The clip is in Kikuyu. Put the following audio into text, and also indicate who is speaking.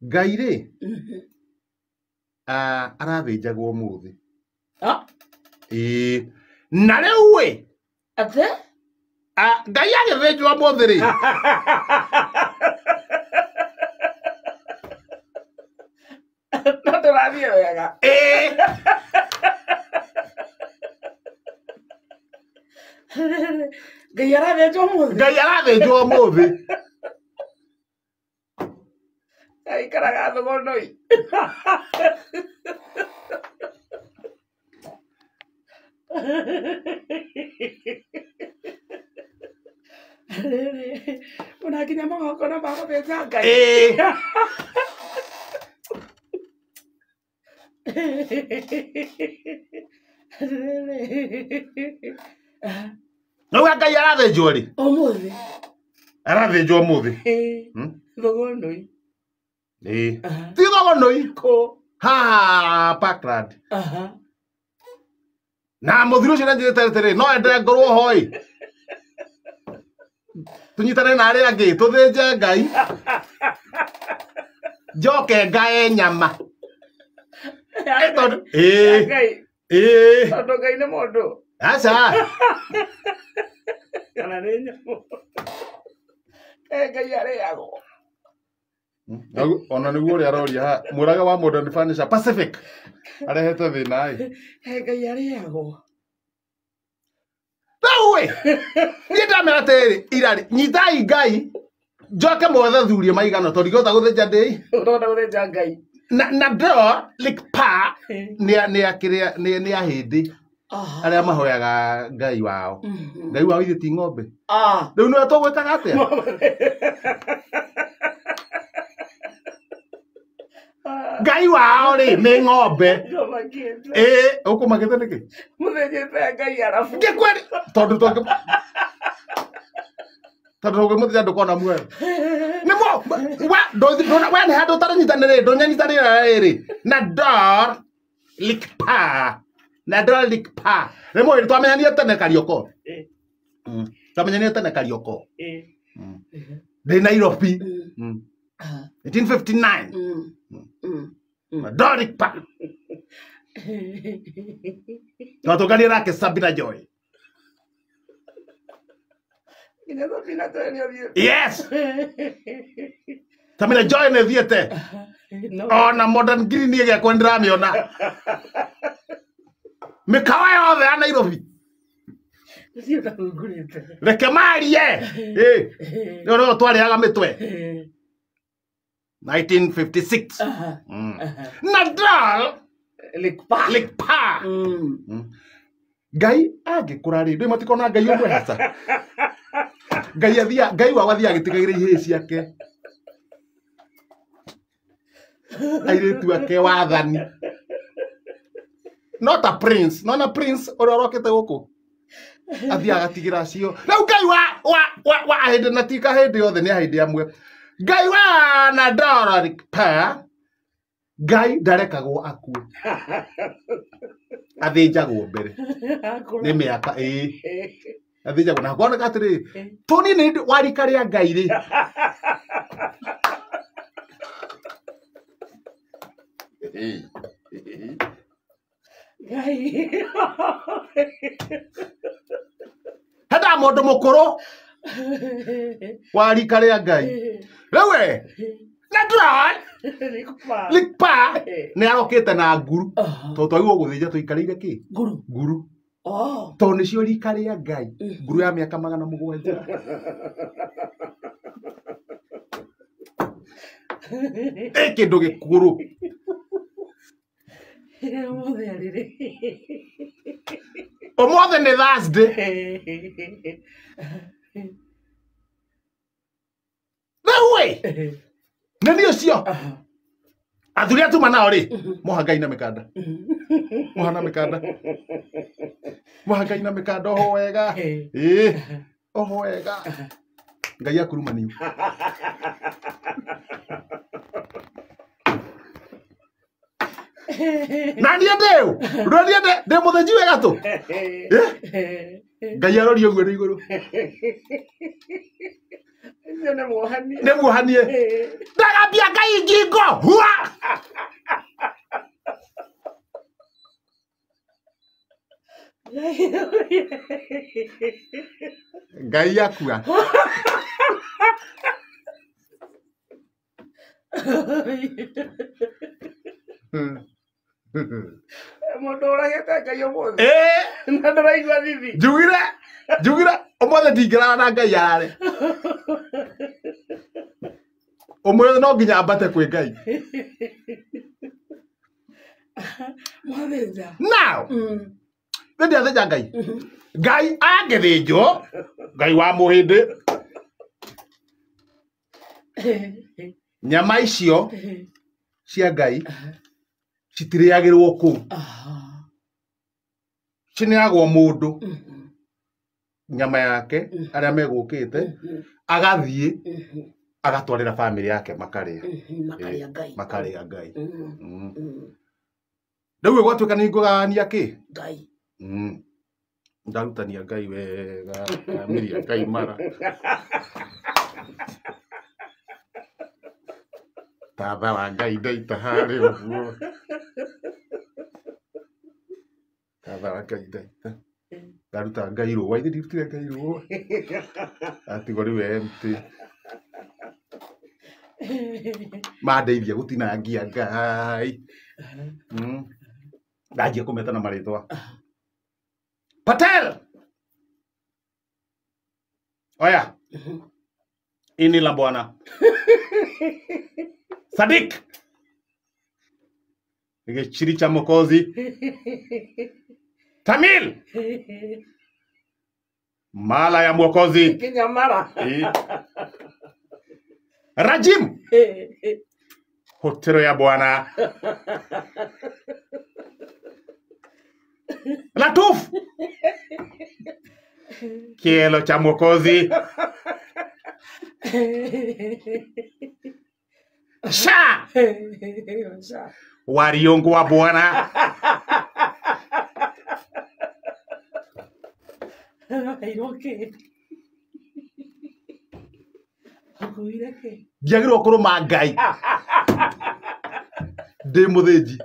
Speaker 1: Ngai rĩ arathĩnjagwo ũmũthĩ. Ĩĩ na rĩu ĩ
Speaker 2: Ate?
Speaker 1: Ngai agĩthĩnjwo ũmũthĩ rĩ
Speaker 2: No ndũrathiĩ wega.
Speaker 1: Ĩĩ
Speaker 2: Ngai arathĩnjwo ũmũthĩ.
Speaker 1: Ngai arathĩnjwo ũmũthĩ.
Speaker 2: Aikaraga thũgũnũi. Rĩrĩ, mũnakinya magongona ma gũthĩnja Ngai.
Speaker 1: Ĩĩ
Speaker 2: Rĩrĩ.
Speaker 1: Nauga Ngai arathĩnjwo rĩ?
Speaker 2: Ũmũthĩ.
Speaker 1: Arathĩnjwo ũmũthĩ.
Speaker 2: Thũgũnũi.
Speaker 1: Ĩĩ ti thũgũnũi
Speaker 2: Kũ?
Speaker 1: Haha Parkland.
Speaker 2: Aha.
Speaker 1: Na mũthuri ũcio nĩanjĩrĩte atĩrĩ no ende ngorwo ho ĩ tũnyitane na arĩa angĩ tũthĩnje Ngai njoke ngae nyama.
Speaker 2: Ya
Speaker 1: Tondũ
Speaker 2: Ngai.
Speaker 1: ĩĩ
Speaker 2: Ngai.
Speaker 1: ĩĩ
Speaker 2: Tondũ Ngai nĩ mũndũ.
Speaker 1: Aca.
Speaker 2: Kana nĩ nyamũ. Ngai arĩagwo.
Speaker 1: Ona nĩguo ũrĩa aroria haha mũraga wa Modern Furniture Pacific arehete thĩna ĩ.
Speaker 2: Ngai arĩagwo.
Speaker 1: Rĩu ĩ niĩ ndamera atĩrĩrĩ irarĩ nyitai Ngai njoke mwethe thurie maigana tondũ ndingĩhota gũthĩnja ndĩ
Speaker 2: Ũrona gũthĩnja Ngai.
Speaker 1: na ndo likpa nĩ nĩ akĩrĩa nĩ ahĩndĩ arĩa mahoyaga Ngai wao. Ngai wao ithe ti ng'ombe. Rĩu nĩwe tũgwĩkaga atĩa? Ngai wao rĩ nĩ ng'ombe.
Speaker 2: Ndũmakĩte.
Speaker 1: Ĩĩ ũkũmakĩte nĩkĩ?
Speaker 2: Mũthĩnjĩte Ngai arabu.
Speaker 1: Ngĩkwĩra tondũ tũngĩ tondũ ũngĩmũthĩnja ndũkona muoyo. Nĩguo we ndũna we nĩ handũ ũtarĩnyitanĩrĩ ndũnyanyitanĩra rĩrĩ na dor likpa na dor likpa rĩmwe nĩ twamenyanire tene Karioko. Twamenyanire tene Karioko. Ndĩ Nairobi 1959 na dor likpa twatũnganire nake Sabina Joy.
Speaker 2: Nginya Sabina Joy nĩ athiĩte.
Speaker 1: Yes, Sabina Joy nĩ thiĩte
Speaker 2: No.
Speaker 1: ona Modern Green ĩgĩakwo nĩ ndĩramĩona mĩkawa yothe ya Nairobi.
Speaker 2: Ũcio ndahungurĩte.
Speaker 1: Reke marie ĩ rĩo nĩo twarĩaga mĩtwe 1956. Nadal
Speaker 2: Likpa.
Speaker 1: Likpa. Ngai angĩkũra rĩ ndũĩ matikona Ngai ũmwe haca. Ngai athia Ngai wao athiaga agĩtigagĩra ihĩĩ ciake airĩtu ake wathani. Not a prince, nona prince ũrĩa ũrokĩte gũkũ athiaga agatigĩra acio. Rĩu Ngai wa ahĩndĩ na ti kahĩndĩ othe nĩ ahĩndĩ amwe. Ngai wa Nadal Likpa Ngai ndarekagwo akue athĩnjagwo mbere nĩ mĩaka ĩĩ athĩnjagwo na kuoneka atĩrĩrĩ tũni nĩ wa rika rĩa Ngai rĩ
Speaker 2: Ngai.
Speaker 1: Henda mũndũ mũkũrũ wa rika rĩa Ngai rĩu we Nadal
Speaker 2: Likpa.
Speaker 1: Likpa nĩ arokĩte na nguru tondũ twagĩrĩirwo gũthĩnja tũikarĩire kĩ
Speaker 2: Nguru.
Speaker 1: nguru
Speaker 2: Oh.
Speaker 1: tondũ nĩcio rika rĩa Ngai nguru ya mĩaka 700. Ĩ kĩndũ gĩkũrũ.
Speaker 2: Ũmũthĩ arĩrĩ.
Speaker 1: Ũmũthĩ nĩ Thursday. Rĩu ĩ nĩ niĩ ũcio athuri atuma nao rĩ moha Ngai na mĩkanda moha na mĩkanda moha Ngai na mĩkanda oho wega ĩĩ oho wega Ngai akurumanio. Na niĩ ndĩũ ndũ niĩ ndĩ mũthĩnji wega tũ Ngai arorie ũguo nĩ igũrũ
Speaker 2: Ũcio nĩ muohanie.
Speaker 1: Nĩ muohanie ndagambia Ngai ngingo. Ngai akua.
Speaker 2: Mũndũ ũragĩte Ngai ũmũthĩ.
Speaker 1: Ĩĩ.
Speaker 2: Na ndũraigua thithi.
Speaker 1: Njugire, njugire ũmũthĩ ndingĩrara na Ngai arare. Ũmũthĩ no nginya ambate kwĩ Ngai.
Speaker 2: Mwathĩnja.
Speaker 1: Now, nĩ ndiathĩnja Ngai. Ngai angĩthĩnjwo, Ngai wa mũhĩndĩ, nyama icio cia Ngai citirĩagĩrwo kũu. Cineagwo mũndũ nyama yake arĩa megũkĩte agathiĩ agatwarĩra bamĩrĩ yake makarĩa.
Speaker 2: Makarĩa Ngai.
Speaker 1: Makarĩa Ngai. Rĩu gwatuĩka nĩ ngũgayania kĩ?
Speaker 2: Ngai.
Speaker 1: Ndarutania Ngai wega, ndamiria Ngai mara. Tatha wa Ngai ndaita harĩa ũguo. Tatha wa Ngai ndaita. Ndaruta Ngai rũa, ithe ndirutire Ngai rũa. Atigwo rĩu empty. Mandeithia gũtinangia Ngai. Ndanjia kũmeta na marĩtwa. Patel! Oya. Ini la bwana. Sadik! Gĩchiri cha Mokozi. Tamil! Mala ya Mwokozi.
Speaker 2: Kinyamara.
Speaker 1: Rajim! Hotero ya bwana. Latuf! Kielo cha Mwokozi. Sha! Wariongo wa bwana. Ndiagĩrĩirwo kũrũma Ngai ndĩ mũthĩnji.